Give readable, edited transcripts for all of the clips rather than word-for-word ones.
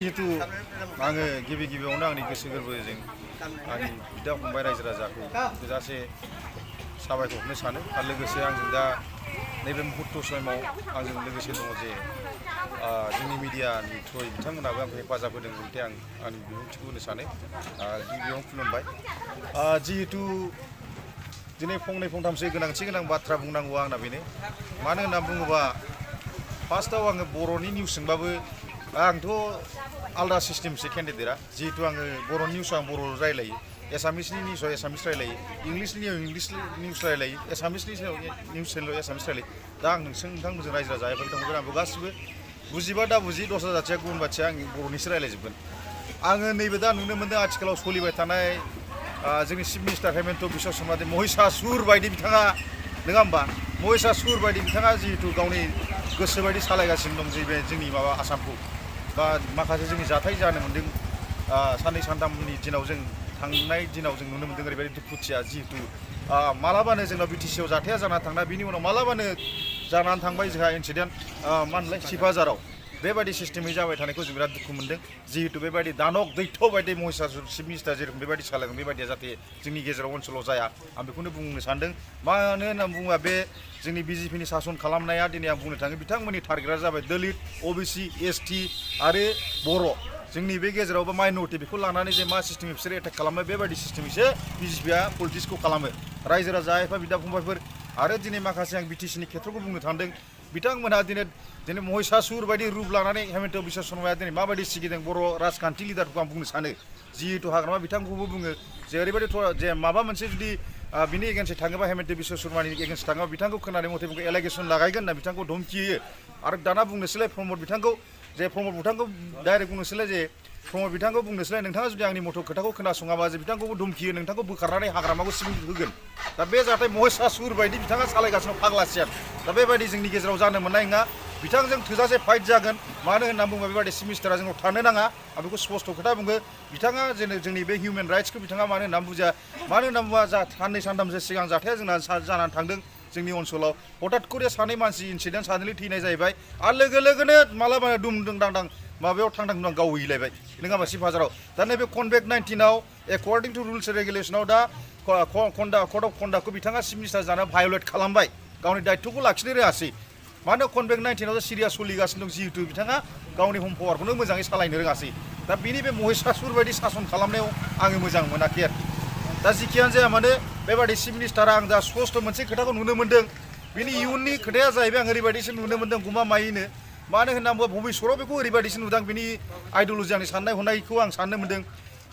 जिहेतु आङो गिबियावनो आंनि गोसो गोरबोजों आंनि बिदा फंबाय रायजो राजाखौ थोजासे साबायखर होनो सानो आरो लोगोसे आंजों दा नैबे मुहुर्त समाव आंजों लोगोसे दङ जे जोंनि मिडियानि थ्रुयै बिथांमोनाबो आंखौ हेफाजाब होदों जाहाथे आं आंनि बिबुंथिखौ होनो सानो गिबियावनो खुलुमबाय जिहेतु दिनै फंनै फंथामसो गोनांथि गोनां बाथ्रा बुंनांगौ आंना बेनो मानो होनना बुङोबा फार्स्टआव आङो बर'नि निउसजोंबाबो आंथ' आलदा सिस्टेमसो केन्डिडेटआ जिहेतु आङो बर' निउसआव आं बर' रायलायो एसामिसनि निउसआव एसामिस रायलायो इंलिसनि इंलिस निउस रायलायो एसामिसनि निउस चेनेलाव एसामिस रायलायो दा आं नोंथांमोनजों रायजो राजाफोर बिथांमोनखौ आंबो गासिबो बुजिबा दा बुजि दस्रा जाथिया गुबुन बाथिया आं बर'निसो रायलायजोबगोन आङो नैबे दा नुनो मोन्दों आथिखालाव सोलिबाय थानाय जोंनि चिफ मिनिस्टार हेमन्त बिश्व शर्मा महिषासुर बायदि बिथाङा नङा होमबा महिषासुर बायदि बिथाङा जिहेतु गावनि गोसो बायदि सालायगासिनो दं जे बे जोंनि माबा आसामखौ बा माखासे जोंनि जाथाय जानो मोन्दों साननै सानथामनि दिनाव जों थांनाय दिनाव जों नुनो मोन्दों ओरैबायदि दुखुथिया जिहेतु मालाबानो जोंनाव बिटिसिआव जाथाया जानानै थांना बिनि उनाव मालाबानो जानानै थांबाय जोंहा इन्सिडेन्ट मा होनलाय सिपाझाराव बेबायदि सिस्टेमै जाबाय थानायखौ जों बिराद दुखु मोन्दों जिहेतु बेबायदि दानब दैथ' बायदि महिषासुर चिफ मिनिस्टार जेरखम बेबायदि सालायगोन बेबायदिया जाहाथे जोंनि गेजेराव ओनसोलाव जाया आं बेखौनो बुंनो सानदों मानो होनना बुङोबा बे जोंनि बिजेपिनि सासन खालामनाया दिनै आं बुंनो थाङो बिथांमोननि टारगेटआ जाबाय दलित अबिसि एसटि आरो बर' जोंनि बे गेजेरावबो माइनरिटि बेखौ लानानै जे मा सिस्टेमै बिसोरो एटेक खालामो बेबायदि सिस्टेमैसो बिजेपिआ पलिटिक्सखौ खालामो रायजो राजा एफा बिदा फंबायफोर आरो दिनै माखासे आं बिटिसिनि खेथ्रखौ बुंनो थांदों बिथांमोनहा दिनै महिषासुर बायदि रुप लानानै हेमन्त बिश्व शर्माया दिनै माबायदि सिगिदों बर' राजखान्थि लिडारखौ आं बुंनो सानो जिहेतु हाग्रामा बिथांखौबो बुङो जे ओरैबायदि जे माबा मोनसे जुदि बिनि एगेन्स्टै थाङोबा हेमन्त बिश्व शर्मानि एगेन्स्ट थाङोबा बिथांखौ खोनानाय मथे बुङो एलिगेसन लागायगोन होनना बिथांखौ धमखि होयो आरो दाना बुंनोसैलाय प्रमद बिथांखौ डाइरेक्ट बुंनोसैलाय जे प्रमद बिथांखौ बुंनोसैलाय नोंथाङा जुदि आंनि मथ' खोथाखौ खोनासङाबा जे बिथांखौबो धमखियो नोंथांखौ बोखारनानै हाग्रामाखौ सिबिं होगोन दा बे जाथाय महिषासुर बायदि बिथाङा सालायगासिनो फाग्लासियान दा बेबायदि जोंनि गेजेराव जानो मोननाय नङा बिथांजों थोजासे फाइट जागोन मानो होनना बुङोबा बेबायदि चिफ मिनिस्टारा जोंनाव थानो नाङा आं बेखौ स्पष्ट खोथा बुङो बिथाङा जोंनि बे हिउमेन राइट्सखौ बिथाङा मानो होनना बुजिया मानो होनना बुङोबा साननै सानथामसो सिगां जाथाया जोंना जानानै थांदों जोंनि ओनसोलाव हठात करे सानै मानसि इन्सिडेन्ट सानैलि थैनाय जाहैबाय आरो लोगो लोगोनो मालाबानो दुम दांदां माबायाव थांदां गावहैलायबाय नङा होमबा सिपाझाराव दा नैबे कनभेक्ट 19आव एकर्डिं टु रुल्स रेगुलेसनाव दा कड अफ कन्डाक्टखौ बिथाङा चिफ मिनिस्टार जानो भायलेट खालामबाय गावनि दायित्वखौ लाखिनो रोङासै मानो कनभेक्ट 19आव सिरियास सोलिगासिनो दं जिहेतु बिथाङा गावनि हम पावारखौनो मोजाङै सालायनो रोङासै दा बिनि बे महिषासुर बायदि सासन खालामनायाव आङो मोजां मोनाखै आरो दा जिखियानो जाया मानो बेबायदि चिफ मिनिस्टारा आं दा स्पष्ट मोनसे खोथाखौ नुनो मोन्दों बिनि इयुननि खोथाया जाहैबाय आं ओरैबायदिसो नुनो मोन्दों गमामायैनो मानो होनना बुङोबा भबिष्यतआव बेखौ ओरैबायदिसो नुदों बिनि आइडिय'लजि आंनि साननाय हनायखौ आं साननो मोन्दों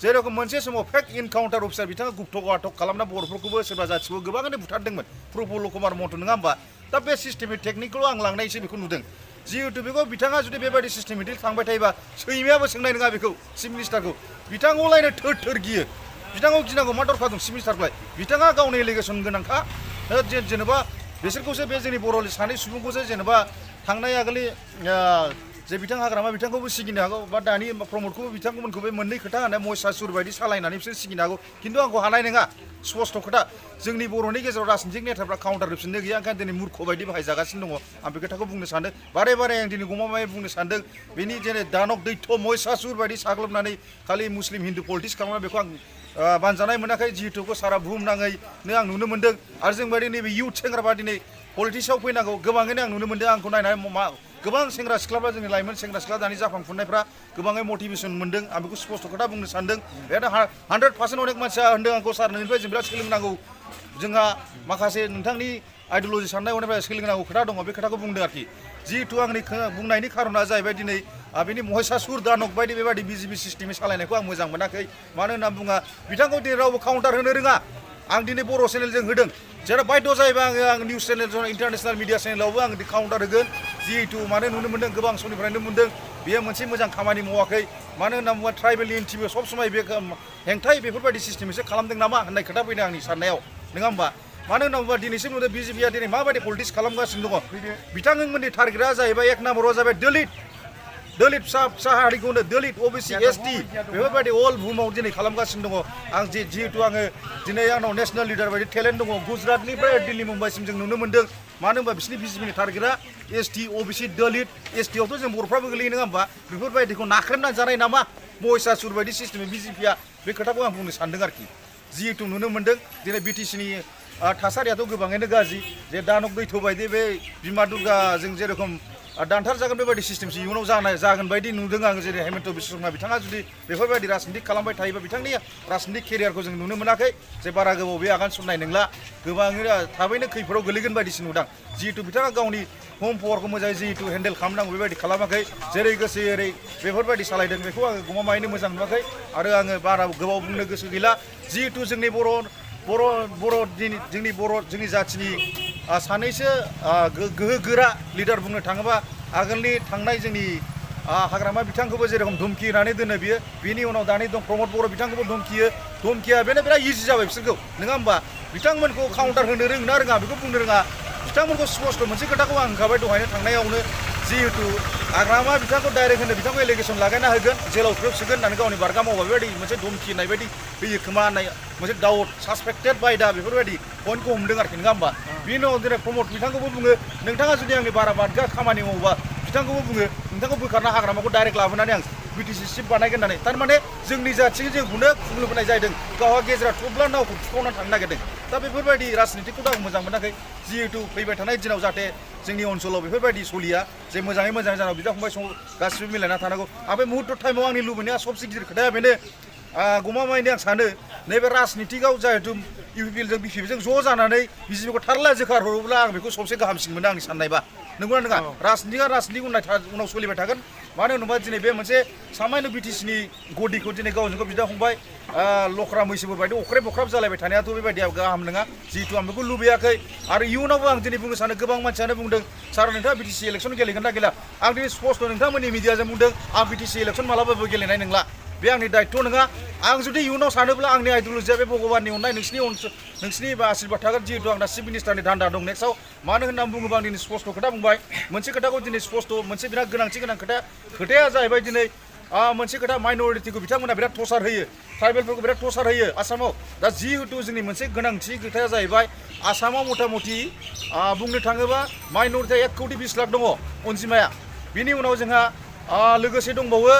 जेरखम मोनसे समाव फेक इनकाउन्टार अफिसार बिथाङा गुप्त आटक खालामना बर'फोरखौबो सोरबा जाथिखौ गोबाङानो बुथारदोंमोन प्रफुल्ल कुमार महन्त नङा होमबा दा बे सिस्टेमिक टेकनिकखौ आं लांनायसो बेखौ नुदों जिहेतु बेखौ बिथाङा जुदि बेबायदि सिस्टेमेटिक थांबाय थायोबा सैमायाबो सोंनाय नङा बेखौ चिफ मिनिस्टारखौ बिथांखौलायनो थोर गियो बिथांखौ गिनांगौ मा दरखार दं चिफ मिनिस्टारखौलाय बिथाङा गावनि एलिगेसन गोनांखा जेनेबा बिसोरखौसो बे जोंनि बर' सानै सुबुंखौसो जेनेबा थांनाय आगोलनि जे बिथां हाग्रामा बिथांखौबो सिगिनो हागौ बा दानि प्रमदखौबो बिथांमोनखौ बे मोननै खोथा होनाय महिषासुर बायदि सालायनानै बिसोर सिगिनो हागौ खिन्थु आंखौ हानाय नङा स्पष्ट खोथा जोंनि बर'नि गेजेराव राजनीतिक नेताफ्रा काउन्टार होफिननो गैया ओंखायनो दिनै मुर्ख बायदि बाहायजागासिनो दङ आं बे खोथाखौ बुंनो सानदों बारे आं दिनै गमामायै बुंनो सानदों बेनि जेने दानब दैथ' महिषासुर बायदि साग्लोबनानै खालि मुस्लिम हिन्दु पलिटिक्स खालामनाय बेखौ आं बानजानाय मोनाखै जिहेतुखौ सारा बुहुमनाङैनो आं नुनो मोन्दों आरो जों बायदि नैबे इयुथ सेंग्राफ्रा दिनै पलिटिक्सआव फैनांगौ गोबाङैनो आं नुनो मोन्दों आंखौ नायनानै गोबां सेंग्रा सिख्लाफ्रा जोंनि लाइमोन सेंग्रा सिख्ला दानि जाखांफुनायफ्रा गोबाङै मटिभेसन मोन्दों आं बेखौ स्पष्ट खोथा बुंनो सानदों बे 100% अनेक मानसिया होन्दों आंखौ सार नोंनिफ्राय जों बिराद सोलोंनांगौ जोंहा माखासे नोंथांनि आइडिय'लजि साननाय हनायफ्राय सोलोंनांगौ खोथा दङ बे खोथाखौ बुंदों आरोखि जिहेतु आंनि बुंनायनि खारना जाहैबाय दिनै बेनि महिषासुर दानब बायदि बेबायदि बिजेपि सिस्टेमै सालायनायखौ आं मोजां मोनाखै मानो होनना बुङा बिथांखौ दिनै रावबो काउन्टार होनो रोङा आं दिनै बर' चेनेलजों होदों जेराव बाध्य जायोबा आं निउस चेनेल इन्टारनेसनेल मिडिया चेनेलावबो आं काउन्टार होगोन जिहेतु मानो नुनो मोन्दों गोबां समनिफ्रायनो मोन्दों बेयो मोनसे मोजां खामानि मावाखै मानो होनना बुङोबा ट्राइबेल इन्टिभिआव सब समाय बे हेंथायै बेफोरबायदि सिस्टेमैसो खालामदों नामा होननाय खोथा फैदों आंनि साननायाव नङा होमबा मानो होनना बुङोबा दिनैसिम नुदों बिजेपिआ दिनै माबायदि पलिटिक्स खालामगासिनो दङ बिथांमोननि टारगेटआ जाहैबाय एक नाम्बाराव जाबाय दलित फिसा हारिखौनो दलित अबिसि एसटि बेफोरबायदि अल बुहुमाव दिनै खालामगासिनो दङ आं जिहेतु आङो दिनै आंनाव नेसनेल लिडार बायदि टेलेन्ट दङ गुजरातनिफ्राय दिल्ली मुम्बाइसिम जों नुनो मोन्दों मानो होनबा बिसोरनि बिजेपिनि टारगेटआ एसटि अबिसि दलित एसटिआवथ' जों बर'फ्राबो गोलैयो नङा होमबा बेफोरबायदिखौ नाख्रेबना जानाय नामा महिषासुर बायदि सिस्टेमै बिजेपिया बे खोथाखौ आं बुंनो सानदों आरोखि जिहेतु नुनो मोन्दों दिनै बिटिसिनि थासारियाथ' गोबाङैनो गाज्रि जे दानब दैथ' बायदि बे बिमा दुर्गाजों जेरेखम दानथार जागोन बेबायदि सिस्टेमसो इयुनाव जागोन बायदि नुदों आं जेरै हेमन्त बिश्व शर्मा बिथाङा जुदि बेफोरबायदि राजनिति खालामबाय थायोबा बिथांनि राजनितिक केरियारखौ जों नुनो मोनाखै जे बारा गोबाव बे आगान सुरनाय नंला गोबाङैनो थाबैनो खैफोदाव गोलैगोन बायदिसो नुदों जिहेतु बिथाङा गावनि हम पावारखौ मोजाङै जिहेतु हेन्डेल खालामनांगौ बेबायदि खालामाखै जेरै गोसो एरै बेफोरबायदि सालायदों बेखौ आङो गमामायैनो मोजां नुवाखै आरो आङो बारा गोबाव बुंनो गोसो गैला जिहेतु जोंनि जोंनि जाथिनि सानैसो गोहो गोरा लिडार बुंनो थाङोबा आगोलनि थांनाय जोंनि हाग्रामा बिथांखौबो जेरेखम धमखि होनानै दोनो बियो बिनि उनाव दानि दं प्रमद बर' बिथांखौबो धमकिया बेनो बिराद इजि जाबाय बिसोरखौ नङा होमबा बिथांमोनखौ काउन्टार होनो रोङा रोङा बेखौ बुंनो रोङा बिथांमोनखौ स्पष्ट मोनसे खोथाखौ आं होखाबाय दहायनो थांनायावनो जिहेतु हाग्रामा बिथांखौ डाइरेक्ट होनो बिथांखौ एलिगेसन लागायना होगोन जेलाव खोबसिगोन होननानै गावनि बारगा मावबा बेबायदि मोनसे धमखि होनाय बायदि होयो खोमा होननाय मोनसे डाउट सासपेक्टेड बाय दा बेफोरबायदि पइन्टखौ हमदों आरोखि नङा होमबा बिनि उनाव दिनै प्रमद बिथांखौबो बुङो नोंथाङा जुदि आंनि बारा बादगा खामानि मावोबा बिथांखौबो बुङो नोंथांखौ बोखारना हाग्रामाखौ डाइरेक्ट लाबोनानै आं बिटिसि सिफ बानायगोन होननानै थारमाने जोंनि जाथिजों जों बुंनो खुंलुबोनाय जादों गावहा गेजेराव थब्ला नावखौ थुखावनानै थांनो नागिरदों दा बेफोरबायदि राजनितिखौ आं मोजां मोनाखै जिहेतु फैबाय थानाय दिनाव जाहाथे जोंनि ओनसोलाव बेफोरबायदि सोलिया जे मोजाङै जानांगौ बिदा फंबाय गासिबो मिलायना थानांगौ आं बे मुहुर्त टाइमाव आंनि लुबैनाया सबसे गिदिर खोथाया बेनो गमामायैनो आं सानो नैबे राजनितिकआव जिहेतु इउपिएलजों बिपिएफजों ज' जानानै बिजेपिखौ थारला जोखार हरोब्ला आं बेखौ सबसे गाहामसिन मोनो आंनि साननायबा नंगौना नङा राजनितिक उनाव सोलिबाय थागोन मानो होनोबा दिनै बे मोनसे सामान्य बिटिसिनि गदिखौ दिनै गावजों गाव बिदा फंबाय लख्रा मैसोफोर बायदि अख्रेब अख्राब जालायबाय थानायाथ' बेबायदिया गाहाम नङा जिहेतु आं बेखौ लुबैयाखै आरो इयुनावबो आं दिनै बुंनो सानो गोबां मानसियानो बुंदों सार नोंथाङा बिटिसि इलेक्सन गेलेगोन ना गेला आं दिनै स्पष्ट नोंथांमोननि मिडियाजों बुंदों आं बिटिसि इलेक्सन मालाबाबो गेलेनाय नंला बे आंनि दायित्व नङा आं जुदि इयुनाव सानोब्ला आंनि आइडिय'लजिया बे भगबाननि अननाय नोंसिनि बा आशीर्बाद थागोन जिहेतु आंना चिफ मिनिस्टारनि धान्दा दं नेक्स्टआव मानो होननानै बुङोबा आं दिनै स्पष्ट खोथा बुंबाय मोनसे खोथाखौ दिनै स्पष्ट मोनसे बिराद गोनांथि गोनां खोथाया जाहैबाय दिनै मोनसे खोथा माइन'रिटिखौ बिथांमोना बिराद टर्चार होयो ट्राइबेलफोरखौ बिराद टर्चार होयो आसामाव दा जिहेतु जोंनि मोनसे गोनांथि खोथाया जाहैबाय आसामाव मथा मथि बुंनो थाङोबा माइन'रिटिया 1,20 लाख दङ अनजिमाया बिनि उनाव जोंहा लोगोसे दंबावो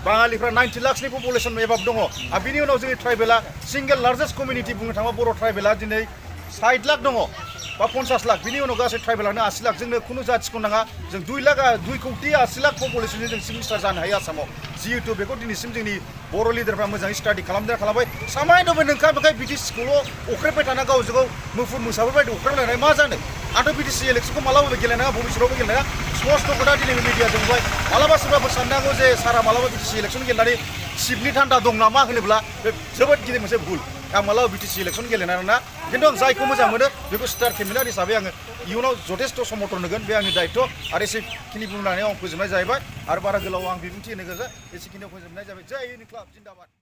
बाङालिफ्रा 90 लाखनि पपुलेसन एबाब दङ आरो बिनि उनाव जोंनि ट्राइबेला सिंगेल लार्जेस्ट कमिउनिटि बुंनो थाङोबा बर' ट्राइबेला दिनै 60 लाख दङ बा 50 लाख बिनि उनाव गासै ट्राइबेलानो 80 लाख जोंनो खुनु जाथिखौ नाङा जों 2 कौटि 80 लाख पपुलेसनजों जों चिफ मिनिस्टार जानो हायो आसामाव जिहेतु बेखौ दिनैसिम जोंनि बर' लिडारफ्रा मोजाङै स्टाडि खालामबाय सामान्यबो नोंखाय बिटिसिखौल' अख्रेबबाय थाना गावजों गाव मुफुर मोसाफोर बायदि अख्रेबलायनाय मा जानो आंथ' बिटिसि इलेक्सनखौ मालाबाबो गेलेनाङा भबिष्यतआवबो गेलेनाङा स्पष्ट खोथा दिनै मिडियाजों बुंबाय मालाबा सोरबाफोर साननांगौ जे सारा मालाबा बिटिसि इलेक्सन गेलेनानै सिटनि थान्दा दं नामा होनोब्ला बे जोबोद गिदिर मोनसे भुल आं मालाबा बिटिसि इलेक्सन गेलेनाय नङा खिन्थु आं जायखौ मोजां मोनो बेखौ स्टार केम्पेइनार हिसाबै आङो इयुनाव जथेस्थ' समर्थन होगोन बे आंनि दायित्व आरो एसेखिनि बुंनानै आं फोजोबनाय जाहैबाय आरो बारा गोलाव आं बिबुंथि होनो गोजा एसेखिनियाव फोजोबनाय जाबाय जय हिन्द क्लाब जिन्दाबाद।